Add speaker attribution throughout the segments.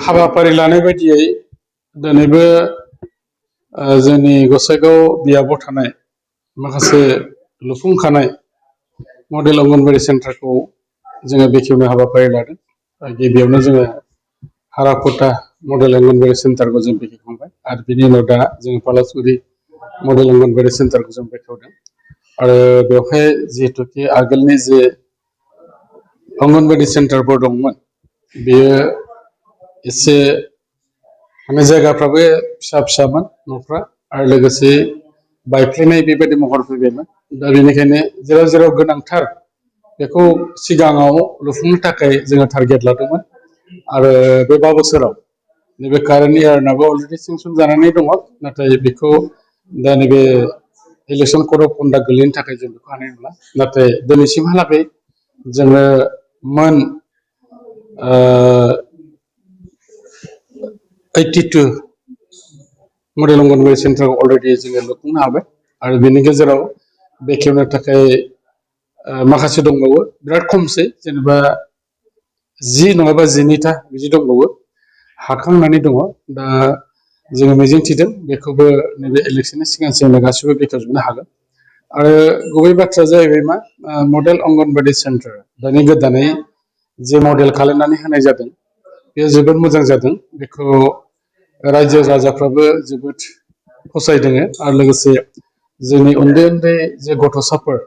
Speaker 1: हाबाफारि लानाय बायदियै दिनैबो जोंनि गसाइगाव बियाबाव थानाय माखासे लुफुंखानाय मडेल अंगनबाड़ी सेन्टारखौ जोङो बेखेवनो हाबाफारि लादों। गिबियावनो जोङो हाराखुटा मडेल अंगनबाड़ी सेन्टारखौ जों बेखेवखांबाय आरो बिनि उनाव दा जोङो पलासगुरि मडेल अंगनबाड़ी सेन्टारखौ जों बेखेवदों। आरो बेवहाय जिहेतुकि आगोलनि जे अंगनबाड़ी सेन्टारफोर दंमोन बेयो एसे माने जायगाफ्राबो फिसा फिसामोन न'फ्रा आरो लोगोसे बायफ्लेनाय बेबायदि महर फैबायमोन। दा बेनिखायनो जेराव जेराव गोनांथार बेखौ सिगाङाव लुफुंनो थाखाय जोङो टारगेट लादोंमोन आरो बे 5 बोसोराव नैबे कारेन्ट इयारनाबो अलरेडि सेंसन जानानै दङ। नाथाय बेखौ दा नैबे इलेक्सन कड अफ कन्डाक्ट गोलैनो थाखाय जों बेखौ हानाय नंला। नाथाय दिनैसिमहालागै जोङो मोन 82 मडेल अंगनबाड़ी सेन्टारखौ अलरेडि जोङो लुफुंनो हाबाय आरो बेनि गेजेराव बेखेवनो थाखाय माखासे दंबावो बिराद खमसै जेनेबा 10 नङाबा 12टा बिदि दंबावो हाखांनानै दङ। दा जोङो मिजिंथिदों बेखौबो नैबे इलेक्सननि सिगां सिगांनो गासिबो बेखेवजोबनो हागोन। आरो गुबै बाथ्राया जाहैबाय मा मडेल अंगनबाड़ी सेन्टार दानि गोदानै जे मडेल खालामनानै होनाय जादों बेयो जोबोद मोजां जादों। बेखौ रायजो राजाफ्राबो जोबोद फसायदों आरो लोगोसे जोंनि उन्दै उन्दै जे गथ'साफोर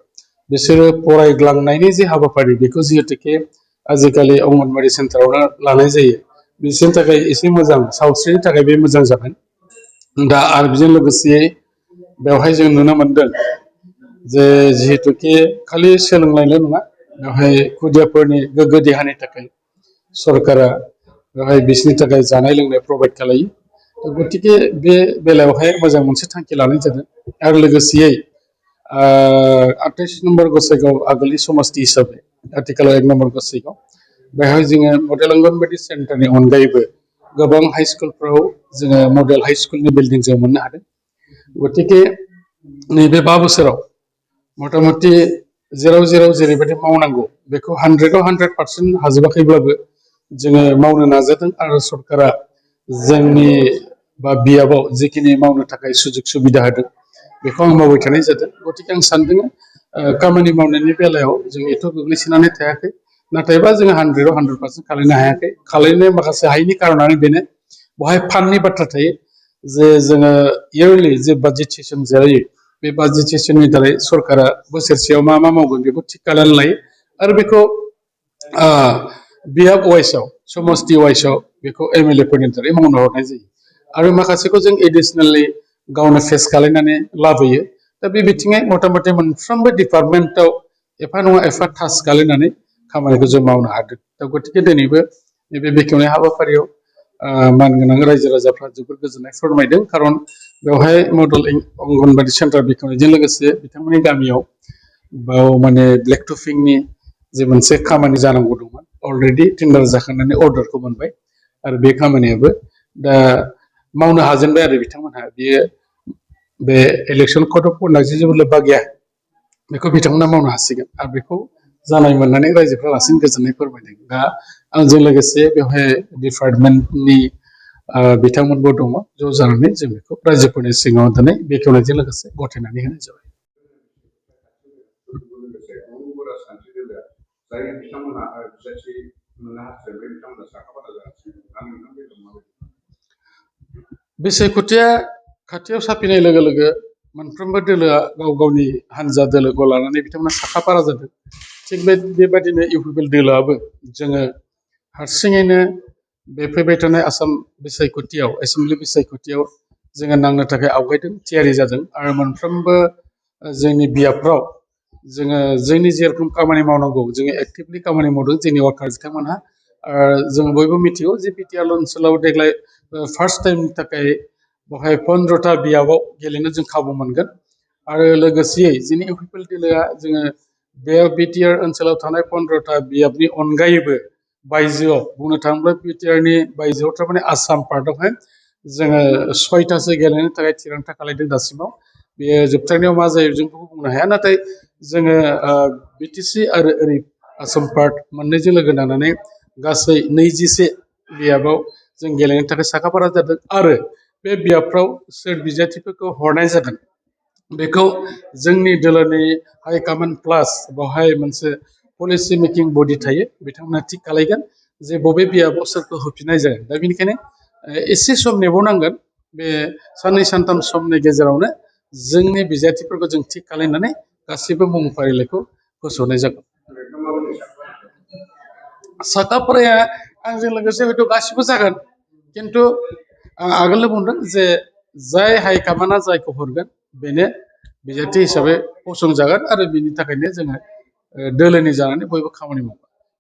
Speaker 1: बिसोरो फरायग्लांनायनि जे हाबाफारि बेखौ जिहेतुके आजिखालि अंगनबाड़ी सेन्टारावनो लानाय जायो बिसोरनि थाखाय एसे मोजां सावस्रिनि थाखाय बे मोजां जागोन। दा आरो बेजों लोगोसे बेवहाय जों नुनो मोनदों जे जिहेतुके खालि सोलोंनायल' नङा बेवहाय खुदियाफोरनि गोग्गो देहानि थाखाय सरकारा बेवहाय बिसोरनि थाखाय जानाय लोंनाय प्रभाइड खालायो। गतिके बे बेलायावहाय मोजां मोनसे थांखि लानाय जादों आरो लोगोसेयै 28 नम्बर गसाइगाव आगोलनि समस्ति हिसाबै आथिखालाव 1 नम्बर गसाइगाव बेवहाय जोङो मडेल अंगनबाड़ी सेन्टारनि अनगायैबो गोबां हाई स्कुलफ्राव जोङो मडेल हाई स्कुलनि बिल्डिं जों मोननो हादों। गतिके नैबे 5 बोसोराव मथा-मथि जेराव जेराव जेरैबायदि मावनांगौ बेखौ 100आव 100% हाजोबाखैब्लाबो जोङो मावनो नाजादों आरो सरकारा जोंनि बा बियाबाव जिखिनि मावनो थाखाय सुजुग सुबिदा होदों बेखौ आं मावबाय थानाय जादों। गतिके आं सानदों खामानि मावनायनि बेलायाव जों एथ' गोग्लैसोनानै थायाखै। नाथायबा जोङो 100आव 100% खालामनो हायाखै। खालामनो माखासे हायैनि कारनानो बेनो बेवहाय फान्डनि बाथ्रा थायो जे जोङो इयारलि जे बाजेट सेसन जायो बे बाजेट सेसननि दारै सरकारा बोसोरसेयाव मा मा मावगोन बेखौ थिग खालामनानै लायो आरो बेखौ बियाब वाइसआव समस्ति वाइसआव बेखौ MLA फोरनि दारै मावनो हरनाय जायो आरो माखासेखौ जों एडिसनेलि गावनो फेस खालामनानै लाबोयो। दा बे बिथिङै मथा-मथि मोनफ्रोमबो डिपार्टमेन्टआव एफा नङा एफा टाच खालामनानै खामानिखौ जों मावनो हादों। दा गतिके दिनैबो नैबे बेखेवनाय हाबाफारियाव मानगोनां रायजो राजाफ्रा जोबोद गोजोननाय फोरमायदों। खारन बेवहाय मडेल अंगनबाड़ी सेन्टार बेखेवनायजों लोगोसे बिथांमोननि गामियाव बाव माने ब्लेक टफिंनि जे मोनसे खामानि जानांगौ दंमोन अलरेडि टेन्डार जाखांनानै अर्डारखौ मोनबाय आरो बे खामानियाबो दा मावनो हाजेनबाय आरो बिथांमोनहा बेयो बे इलेक्सन कड अफ कन्डाक्टजों जेबो लोब्बा गैया बेखौ बिथांमोना मावनो हासिगोन आरो बेखौ जानाय मोननानै रायजोफ्रा लासिनो गोजोननाय फोरमायदों। दा आंजों लोगोसे बेवहाय डिपार्टमेन्टनि बिथांमोनबो दङ ज' जानानै जों बेखौ रायजोफोरनि सिगाङाव दिनै बेखेवनायजों लोगोसे गथायनानै होनाय जाबाय। बिसायख'थिया खाथियाव साफैनाय लोगो लोगो मोनफ्रोमबो दोलोआ गाव गावनि हान्जा दोलोखौ लानानै बिथांमोना साखाफारा जादों। थिग बेबादिनो इउपिपिएल दोलोआबो जोङो हारसिङैनो बे फैबाय थानाय आसाम बिसायख'थियाव एसेमब्लि बिसायख'थियाव जोङो नांनो थाखाय आवगायदों थियारि जादों आरो मोनफ्रोमबो जोंनि बियाबफ्राव जोङो जोंनि जेरखम खामानि मावनांगौ जोङो एक्टिभलि खामानि मावदों जोंनि वार्कार बिथांमोनहा। जों बयबो मिथिगौ जे बिटिआर ओनसोलाव देग्लाय फार्स्ट टाइमनि थाखाय बेवहाय 15टा बियाबाव गेलेनो जों खाबु मोनगोन आरो लोगोसेयै जोंनि इउपिपिएल दोलोआ जोङो बे बिटिआर ओनसोलाव थानाय 15टा बियाबनि अनगायैबो बायजोआव बुंनो थाङोब्ला बिटिआरनि बायजोआव थारमाने आसाम पार्टआवहाय जोङो 6टासो गेलेनो थाखाय थिरांथा खालामदों दासिमाव। बेयो जोबथारनायाव मा जायो जों बेखौ बुंनो हाया। नाथाय जोङो बिटिसि आरो ओरै आसाम पार्ट मोननैजों लोगो नांनानै गासै 21 बियाबाव जों गेलेनो थाखाय साखाफारा जादों आरो बे बियाबफ्राव सोर बिजाथिफोरखौ हरनाय जागोन बेखौ जोंनि दोलोनि हाइकमान्ड प्लास बेवहाय मोनसे पलिसि मेकिं बडि थायो बिथांमोना थिग खालायगोन जे बबे बियाबाव सोरखौ होफिननाय जागोन दा बेनिखायनो एसे सम नेबावनांगोन बे साननै सानथाम समनि गेजेरावनो जोंनि बिजाथिफोरखौ जों थिग खालायनानै गासैबो मुं फारिलाइखौ फोसावनाय जागोन साखाफाराया आंजों लोगोसे हयथ' गासिबो जागोन खिन्थु आं आगोलनो बुंदों जे जाय हाइकमान्डआ जायखौ हरगोन बेनो बिजाथि हिसाबै फसंजागोन आरो बिनि थाखायनो जोङो दोलोनि जानानै बयबो खामानि मावो